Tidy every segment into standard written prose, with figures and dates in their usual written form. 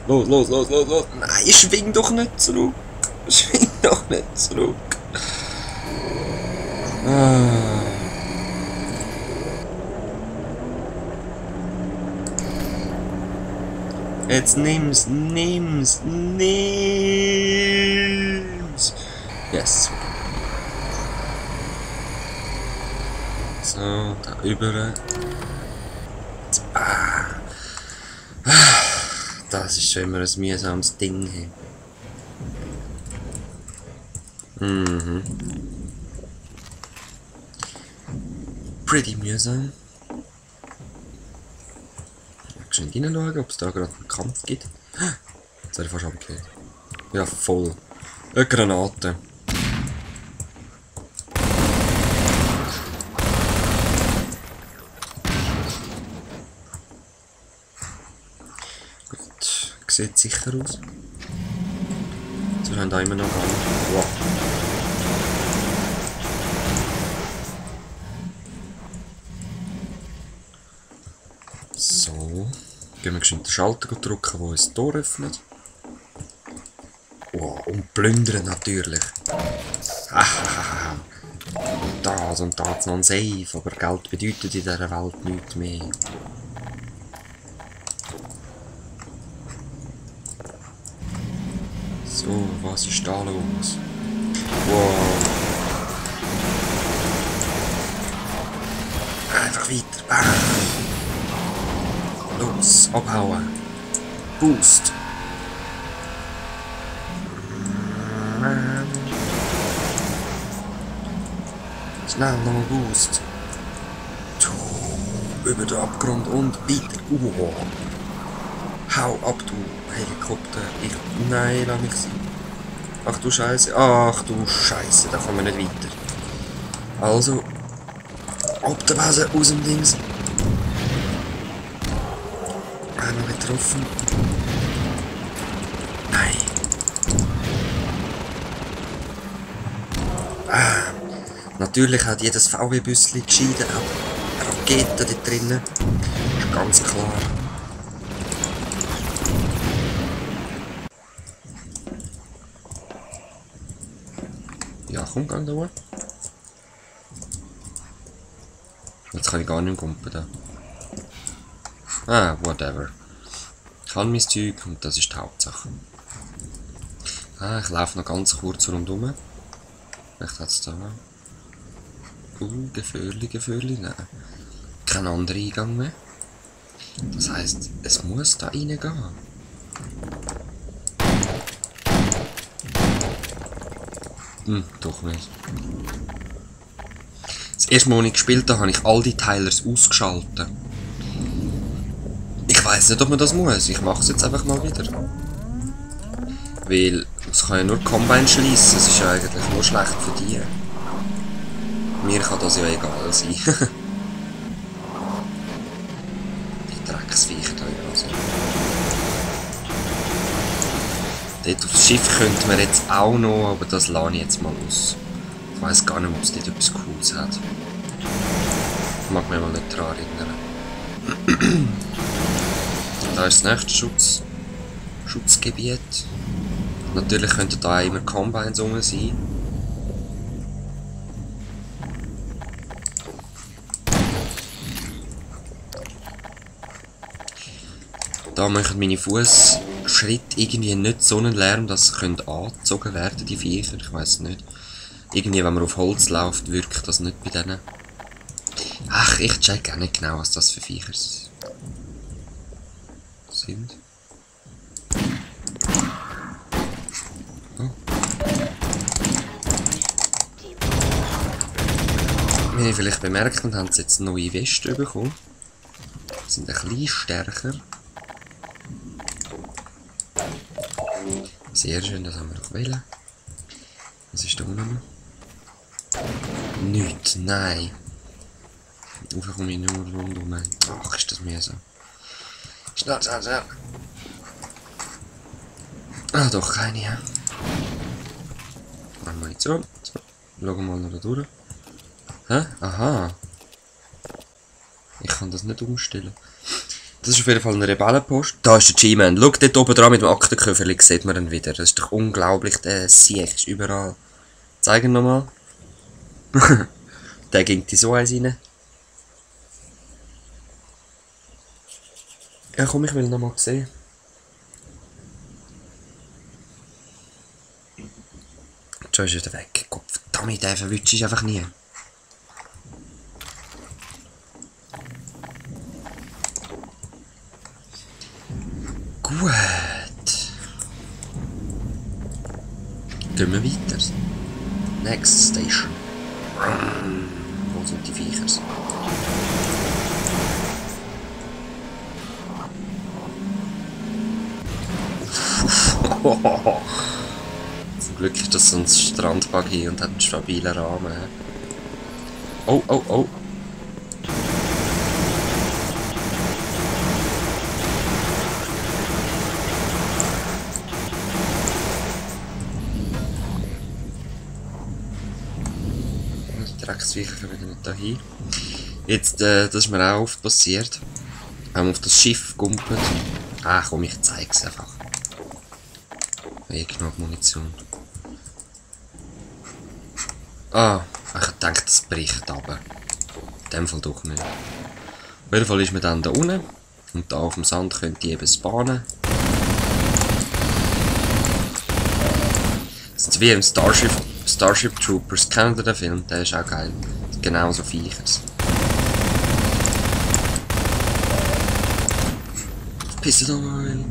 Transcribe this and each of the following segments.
Los, los, los, los, los. Nein, schwing doch nicht zurück. Schwing doch nicht zurück. Ah. Jetzt nimm's, nimm's, nimm's. Yes. So, da über. Das ist schon immer ein mühsames Ding hier. Mhm. Pretty mühsam. Schnell reinschauen, ob es da gerade einen Kampf gibt. Jetzt habe ich fast abgehört. Ja, voll. Eine Granate. Gut, sieht sicher aus. Wir haben da immer noch an. Wow. So. Gehen wir geschwind den Schalter drücken, der uns das Tor öffnet. Wow, und plündern natürlich. Und das noch ein Safe, aber Geld bedeutet in dieser Welt nichts mehr. So, was ist da los? Wow. Einfach weiter. Bam. Los, abhauen. Boost. Schnell nochmal Boost. Über den Abgrund und weiter. Hau ab, du Helikopter. Nein, lass mich sein. Ach du Scheiße. Ach du Scheiße, da kommen wir nicht weiter. Also, ab der Base aus dem Dings. Einmal getroffen. Nein. Natürlich hat jedes VW-Büsschen gescheiden auch Raketen da drinnen. Ist ganz klar. Ja, komm, gang da hoch. Jetzt kann ich gar nicht gumpen da. Ah, whatever. Ich habe mein Zeug und das ist die Hauptsache. Ich laufe noch ganz kurz rundherum. Vielleicht hat es da. Gefährlich, nein. Kein anderer Eingang mehr. Das heisst, es muss da reingehen. Doch nicht. Das erste Mal, als ich gespielt habe, habe ich all die Teilers ausgeschaltet. Ich weiss nicht, ob man das muss. Ich mache es jetzt einfach mal wieder. Weil es kann ja nur Combine schließen. Es ist ja eigentlich nur schlecht für die. Mir kann das ja egal sein. Die Drecksviecher da ja. Also. Dort aufs Schiff könnte man jetzt auch noch, aber das lasse ich jetzt mal aus. Ich weiss gar nicht, ob es dort etwas Cooles hat. Ich mag mich mal nicht daran erinnern. Da ist das nächste Schutzgebiet. Natürlich könnten da immer Combines rum sein. Da machen meine Fußschritte irgendwie nicht so einen Lärm, dass sie angezogen werden, die Viecher. Ich weiss nicht. Irgendwie, wenn man auf Holz läuft, wirkt das nicht bei denen. Ach, ich check auch nicht genau, was das für Viecher sind. Oh. Wie ihr vielleicht bemerkt habt, haben sie jetzt neue Westen bekommen. Sie sind ein bisschen stärker. Sehr schön, das haben wir noch wählen. Was ist da unten? Nichts, nein. Auf komme ich nur rundum. Ach, ist das mühsam. Schnell, schnell, schnell. Ah, doch, keine. Ja. Machen wir jetzt so. Schauen wir mal noch da durch. Hä? Aha. Ich kann das nicht umstellen. Das ist auf jeden Fall ein Rebellenpost. Da ist der G-Man. Schau dort oben dran mit dem Aktenköfferli, sieht man ihn wieder. Das ist doch unglaublich, der Sieg ist überall. Zeig ihn nochmal. Der ging die so eins rein. Ja komm, ich will ihn nochmal sehen. Schon ist er wieder weg. Gott verdammt, den verwünscht ich einfach nie. Gut. Gehen wir weiter. Next Station. Wo sind die Viecher? Zum Glück ist das so ein Strandbuggy und hat einen stabilen Rahmen. Oh, oh, oh. Drecksviecher kommen nicht dahin. Jetzt, das ist mir auch oft passiert. Haben wir auf das Schiff gumpelt. Ah, komm, ich zeig's einfach. Genug Munition. Ah, ich dachte, das bricht aber. In dem Fall doch nicht. Auf jeden Fall ist man dann da unten. Und da auf dem Sand könnt ihr eben spawnen. Das ist wie im Starship Troopers. Kennt ihr den Film? Der ist auch geil. Genauso Viechers. Pisse da mal.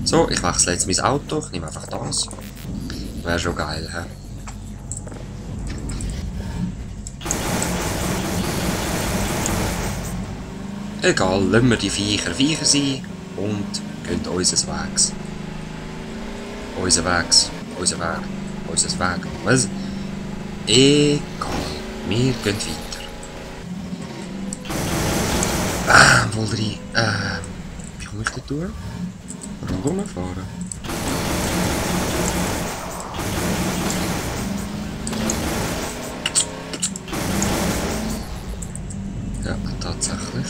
So, ich wechsle jetzt mein Auto. Ich nehme einfach das. Wäre schon geil, hä? Egal, lassen wir die Viecher sein und gehen unseres Wegs. Unser Weg. Was? Egal, wir gehen weiter. Wollte wie komme ich da durch? Rundum fahren. Ja, tatsächlich.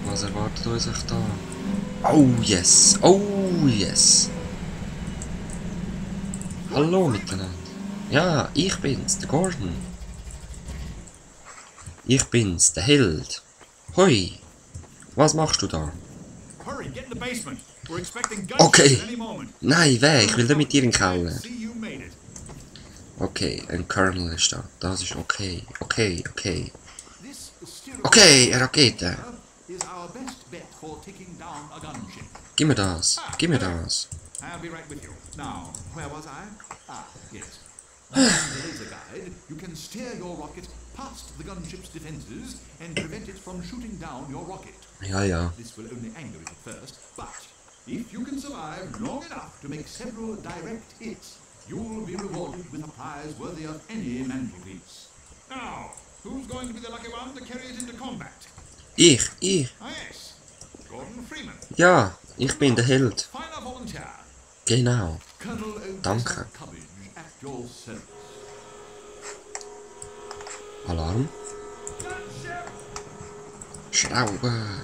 Was erwartet uns da? Oh yes! Oh yes! Hallo miteinander. Ja, ich bin's, der Gordon. Ich bin's, der Held. Hoi! Was machst du da? Okay. Nein, weg. Ich will da mit dir in den Keller. Okay, ein Colonel ist da. Das ist okay. Okay, Rakete. Gib mir das. You can steer your rocket past the gunship's defenses and prevent it from shooting down your rocket. Ja. This will only anger it at first, but if you can survive long enough to make several direct hits, you'll be rewarded with a prize worthy of any mantelpiece. Now, who's going to be the lucky one to carry it into combat? Ich. Ah yes, Gordon Freeman. Ja, ich bin der Held. Final volunteer. Genau. Colonel Danke. Cubbage at your service. Alarm. Schrauben.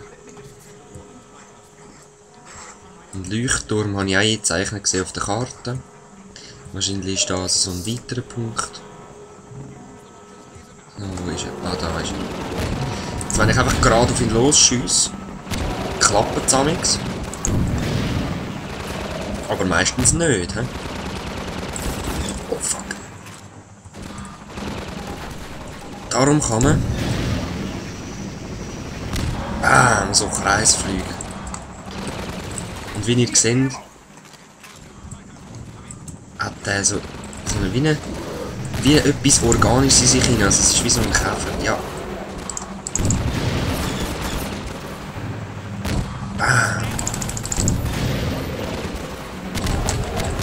Ein Leuchtturm habe ich auch eingezeichnet gesehen auf der Karte. Wahrscheinlich ist das so ein weiterer Punkt. Oh, wo ist er? Ah, da ist er. Jetzt, wenn ich einfach gerade auf ihn losschiesse, klappt es amigs. Aber meistens nicht, hä? Oh fuck. Darum kann man bam, so Kreis fliegen. Und wie ihr seht, hat der so eine wie etwas Organisches in sich hinein. Also es ist wie so ein Käfer. Ja. Bam.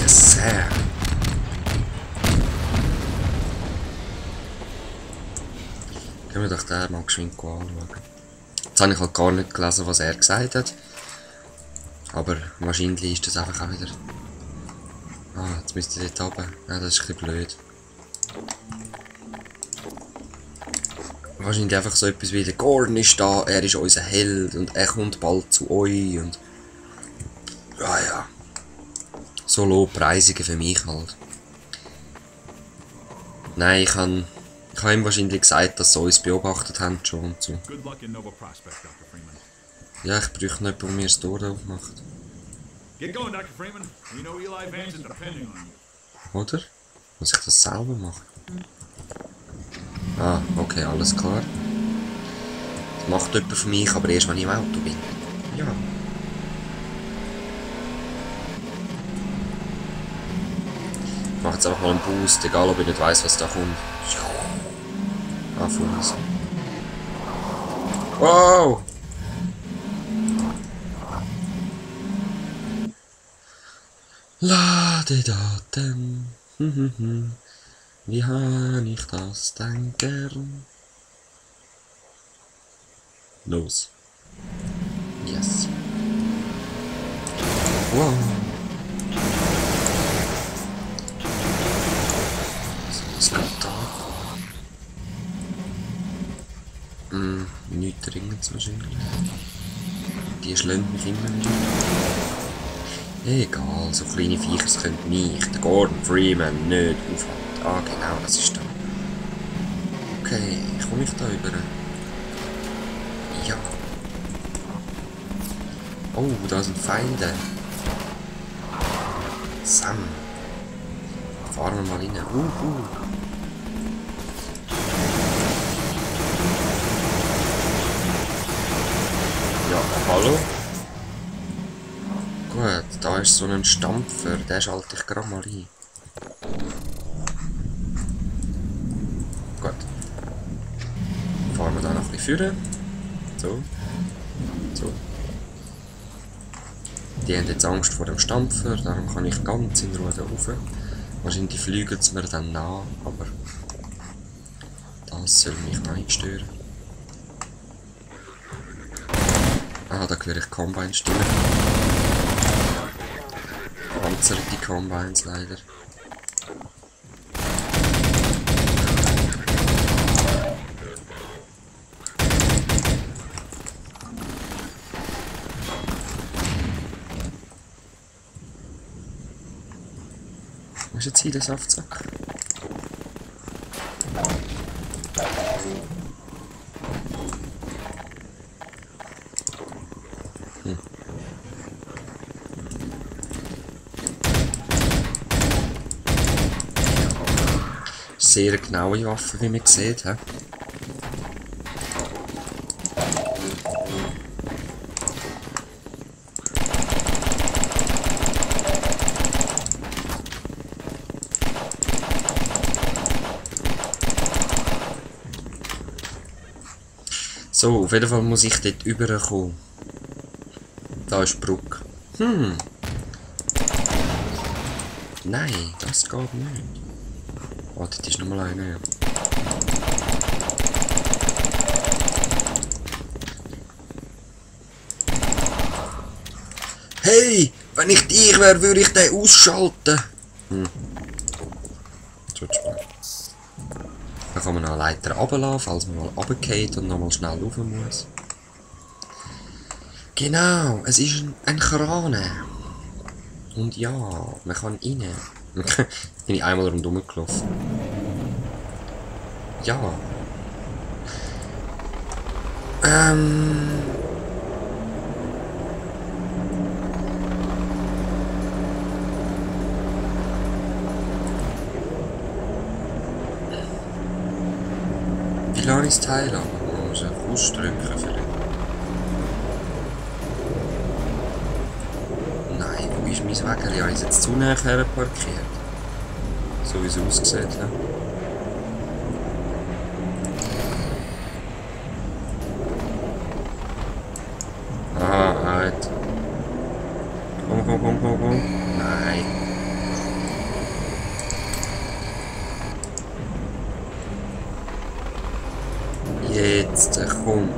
Sehr. Können wir doch den mal geschwind anschauen. Jetzt habe ich halt gar nicht gelesen, was er gesagt hat. Aber wahrscheinlich ist das einfach auch wieder... Ah, jetzt müsste ich dort runter. Ja, das ist ein bisschen blöd. Wahrscheinlich einfach so etwas wie der Gordon ist da, er ist unser Held und er kommt bald zu euch und... Ja, ja. So Lobpreisungen für mich halt. Nein, ich habe ihm wahrscheinlich gesagt, dass sie uns beobachtet haben schon und so. Good luck in Nova Prospect, Dr. Freeman. Ja, ich bräuchte noch jemanden, der mir das Tor aufmacht. Get going, Dr. Freeman. We know Eli Vance is depending on you. Oder? Muss ich das selber machen? Ah, okay, alles klar. Das macht jemand für mich, aber erst wenn ich im Auto bin. Ja. Ich mache jetzt einfach mal einen Boost, egal ob ich nicht weiss, was da kommt. Ah, Fuß. Wow! Ladedaten. Wie habe ich das denn gern? Los. Yes. Wow. Was geht da? Nichts Dringendes wahrscheinlich. Die schlönt mich immer wieder. Egal, so kleine Viecher können mich, der Gordon Freeman, nicht aufhalten. Ah, genau, das ist da. Okay, komme ich da über? Ja. Oh, da sind Feinde. Sam. Fahren wir mal rein. Ja, hallo? Gut, da ist so ein Stampfer, den schalte ich gerade mal ein. Gut. Fahren wir da noch ein bisschen führen. So. So. Die haben jetzt Angst vor dem Stampfer, darum kann ich ganz in Ruhe da rauf. Wahrscheinlich fliegen sie mir dann nach, aber das soll mich noch nicht stören. Ah, da höre ich Combine-Stimmen. Panzerte Combines leider. Wo ist jetzt hier der Saftsack? Sehr genaue Waffe, wie man sieht. He? So, auf jeden Fall muss ich dort rüberkommen. Da ist die Brücke. Nein, das geht nicht. Oh, das ist nochmal einer, ja. Hey! Wenn ich dich wäre, würde ich den ausschalten! Das wird spannend. Dann kann man noch eine Leiter runterlassen, falls man mal runtergeht und nochmal schnell rauf muss. Genau, es ist ein Kran. Und ja, man kann rein. Bin ich einmal rundherum gelaufen. Ja. Wie lange ist das Teil an? Man muss einfach ausdrücken vielleicht. Nein, wo ist mein Wägeli? Habe ich es jetzt zu näher parkiert? So wie es aussieht, ja. Aha, halt. Komm. Nein. Jetzt, komm.